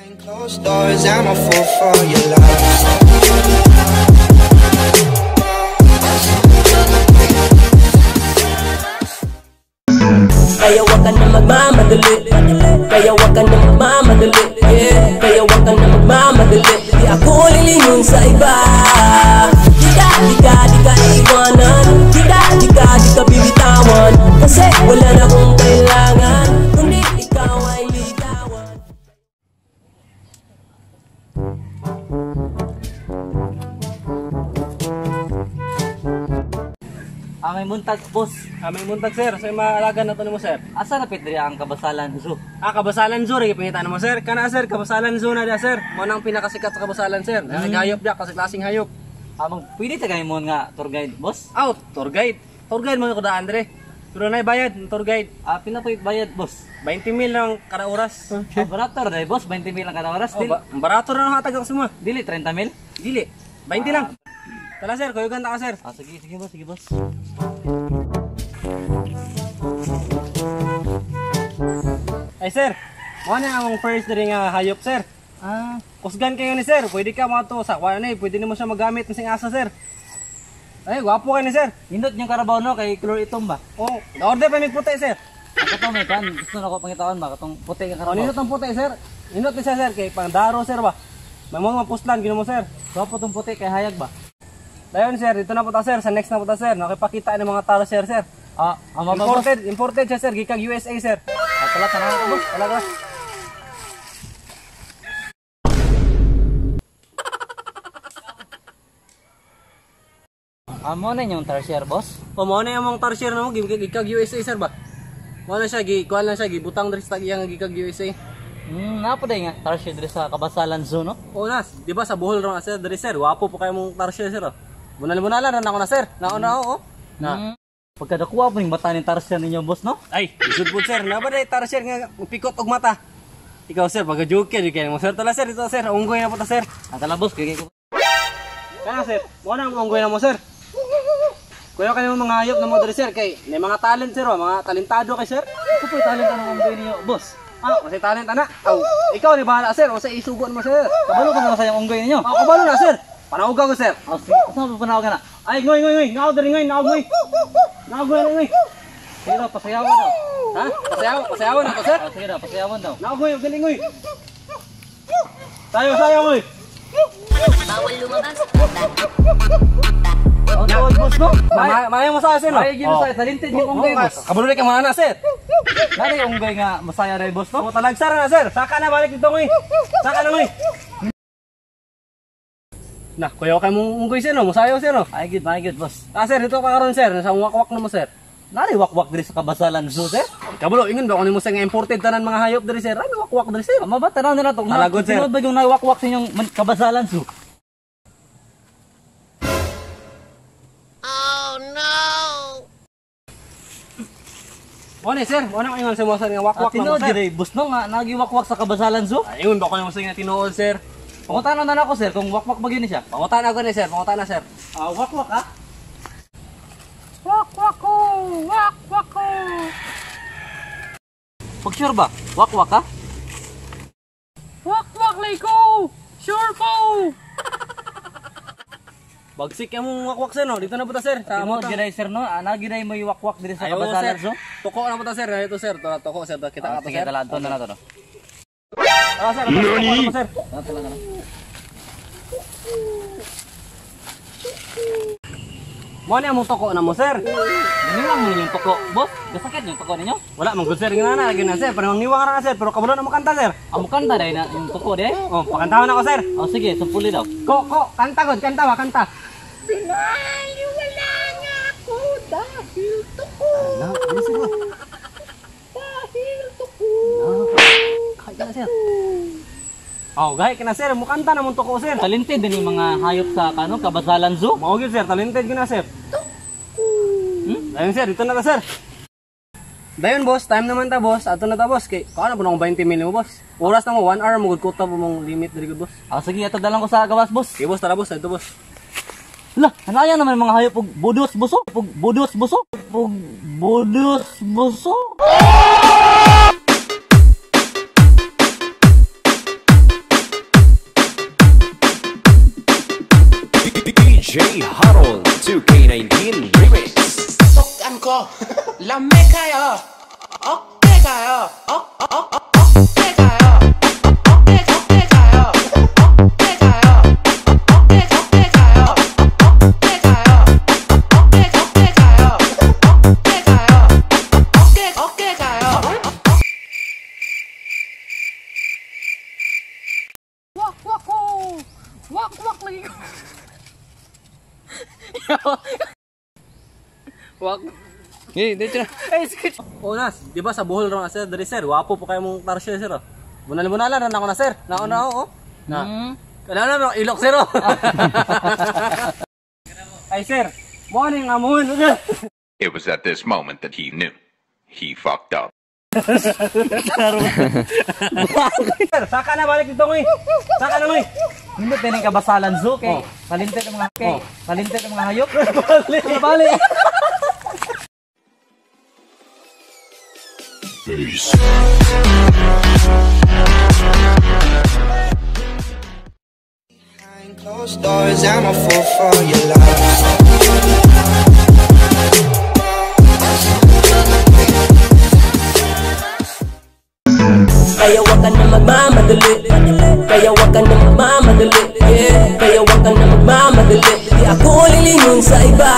Behind closed doors, I'm a fool for your love. Kaya wag ka na magmamadali. Kaya wag ka na magmamadali. Yeah. Kaya wag ka na magmamadali. Di ako lilingon sa iba. Di ka, di ka, di ka iiwanan. Di ka, di ka, di ka bibitawan. Kasi wala na akong kailangan kundi ikaw ay ligawan. Amay muntag, boss. Amay muntag, sir. Sa mga alaga na to nimo, sir. Asa napit diri ang Kabasalan Zoo? Ah, Kabasalan Zoo rin pangita mo, sir. Kana, sir, Kabasalan Zoo na dia, sir. Mo nang pinakasikat sa Kabasalan, sir. Mm. Hayop dia kasi klaseng hayop. Amang pwede ta kay mo nga tour guide, boss? Out, tour guide. Tour guide mo ko da, Andre. Pero nay bayad ng tour guide. Ah, pinapoy bayad, boss. 20 mil lang kada oras. Okay. Ah, barato ra boss, 20 mil lang kada oras. Oh, barato ra nang hatag ako sa mga. Dili 30 mil? Dili. 20 lang. Tala, sir, kuyugan ta ka, sir. Ah, sige, sige boss, sige boss. Ay, sir. Mo na among first diri nga hayop, sir. Ah, kusgan kayo ni sir. Pwede ka mga to sa kuan na, pwede nimo siya magamit ng asa, sir. Ay, gwapo kayo ni sir. Hindot yung karabaw no kay color itom ba? Oh, order pa mig puti, sir. Ang katong may kan, gusto na ko pangitaon ba katong puti nga Oh, karabaw. nindot ang puti, sir. Nindot ni siya, sir, kay pangdaro, sir ba. May mga mapuslan gino mo, sir. Gwapo tong puti kay hayag ba? Dayon, sir, dito na po ta, sir. Sa next na po ta, sir. Nakipakita ng mga taro, sir, sir. Ah, ang imported, imported siya, sir. Gikag USA, sir. Ah, tala, tala ko, boss. Tala, tala. Ah, mo na yung tarsier, boss? O, mo na yung mga tarsier na mo. Gikag USA, sir ba? Mo na siya, gikuan lang siya. Gibutang diri sa tagiyang gikag USA. Napo day nga tarsier diri sa Kabasalan Zoo, no? O, nas. Di ba sa Bohol ron, sir? Diri, sir. Wapo po kayo mong tarsier, sir, oh. Bunal-bunalan na ako na, sir. Nauna ako, oh. Na. Pagkadakuha po yung mata ni tarsier ninyo, boss, no? Ay, isod po, sir. Na ba day tarsier nga pikot og mata? Ikaw, sir, pagka joke kayo mo, sir. Tala, sir, dito, sir. Unggoy na po ta, sir. Ah, tala, boss, kaya ko. Kaya, sir, mo na ang unggoy na mo, sir. Kuya kayo mga hayop na mo diri, sir, kay may mga talent, sir, oh. Mga talentado kay sir. Ito po talent ang unggoy ninyo, boss. Ah, kasi talent ana. Aw, ikaw ni bahala, sir. Unsa isugo mo, sir? Kabalo ka na sa iyong unggoy ninyo. Ah, kabalo na, sir. Panawag ko, sir. Oh, sige. Asa mo panawag na? Ay, ngoy, ngoy, ngoy. Naog diri, ngoy, naog, ngoy. Naog, ngoy, ngoy. Sige daw, pasayawan daw. Ha? Pasayaw, pasayawan na to, sir. Oh, sige daw, pasayawan daw. Naog, ngoy, galing, ngoy. Sayo, sayo, ngoy. Bawal lumabas. Oh, tawag, boss, no? Maayo mo sa sir, no? Ay, gino sa talented yung unggoy, boss. Kabalo ka mga anak, sir. Nari unggoy nga masaya rin, boss, no? Oh, talagsara na, sir. Saka na, balik dito, ngoy. Saka na, ngoy. Nah, kuya kay mong unggoy, sir, no? Musayo, sir, no? Ay, good, ay, good, boss. Ah, sir, dito ka karon, sir. Nasa wakwak na mo, sir. Nari wakwak diri sa Kabasalan Zoo, sir. Kabalo, ingon ba ko nimo sir nga imported tanan mga hayop diri, sir. Ay, wakwak diri, sir. Ama ba tanaw nila to? Talagod, sir. Tinuod ba yung nawakwak sa inyong Kabasalan Zoo? Oh no! Mo ni, sir. Mo na ingon sa mo sir nga wakwak na mo, Tinuod sir. diri, boss, no? Nga nagiwakwak sa Kabasalan Zoo. Ay, ingon ba ko nimo sir nga tinuod, sir? Pangutana na ako, sir, kung wakwak ba gyud ni siya. Pangutana ko ni, sir. Pangutana, sir. Ah, wakwak ah. Wakwak ko! Wakwak ko! Pag sure ba? Wakwak ka? Wakwak lay ko! Sure ko! Bagsik ka mong wakwak, sir, no? Dito na po ta, sir. Sa amo Tinuod ta. gyud sir, no? Ah, nagiday mo yung wakwak diri sa Ayaw, Kabasalan sir. Zoo. Tuko na po ta, sir. Ito, sir. Tuko, sir. Kita Ah, ka to, sige, sir. tala, to na to, no. Ah, sir. Tuko na po, sir. Tala, tala, tala. Mo ni among tuko na mo, sir. Ganiwang mo ninyong tuko, boss. Gasakit yung tuko ninyo. Wala man good, sir. Nga na, lagi na, sir. Parang niwang ra na, sir. Pero kabalo na mo kanta, sir. Amo kanta dahil na yung tuko di. Oh, pakantahon ako, sir. Oh, sige, sumpuli daw. Ko, ko, kanta god, kanta ba, kanta. Binaliwala niya ako dahil tuko. Na, ano, sir? Dahil tuko. Kaya na, sir. Oh, gahi ka na, sir. Mukanta na mong tuko, sir. Talented din yung mga hayop sa kano, Kabasalan Zoo. Mao gyud, sir. Talented gyud na, sir. Dayon, sir. Dito na ta, sir. Dayon, boss. Time naman ta, boss. Ato na ta, boss. Kay, kaano po na akong 20 mil mo, boss? Oras na mo, 1 hour mo, good kuta po mong limit diri, good, boss. Ah, sige, ato dalang ko sa gawas, boss. Okay, boss. Tara, boss. Dito, boss. Lah, hanaya naman mga hayop og budos buso, og budos buso, og budos buso. DJ Harold 2K19 Remix. 꼭 안고 람메카요 어깨가요 어깨가요 어깨 어깨가요 어깨가요 어깨 어깨가요 어깨가요 어깨 어깨가요 어깨가요 어깨 어깨가요. Wak wak ko. Wak wak lagi ko. Wak. Eh, dito na. Ay, sketch. Oh, Nas, di ba sa Bohol ra sir, diri sir, wapo po kayo mong tarsier sir. Oh. Bunal-bunalan na ako na sir. Nauna ako oh. Na. Kailangan na ilok sir. Oh. Ay sir, mo ni nga amon. It was at this moment that he knew. He fucked up. Sir, saka na balik dito ngoy. Saka na ngoy. Hindi tining kabasalan zoo kay Oh. kalintit ang mga kay Oh. kalintit ang mga hayop. Balik. Balik. Behind closed doors, I'm a fool for your love. Kaya wag ka na magmamadali. Kaya wag ka na magmamadali, yeah. Kaya wag ka na magmamadali. Di ako lilingon sa iba.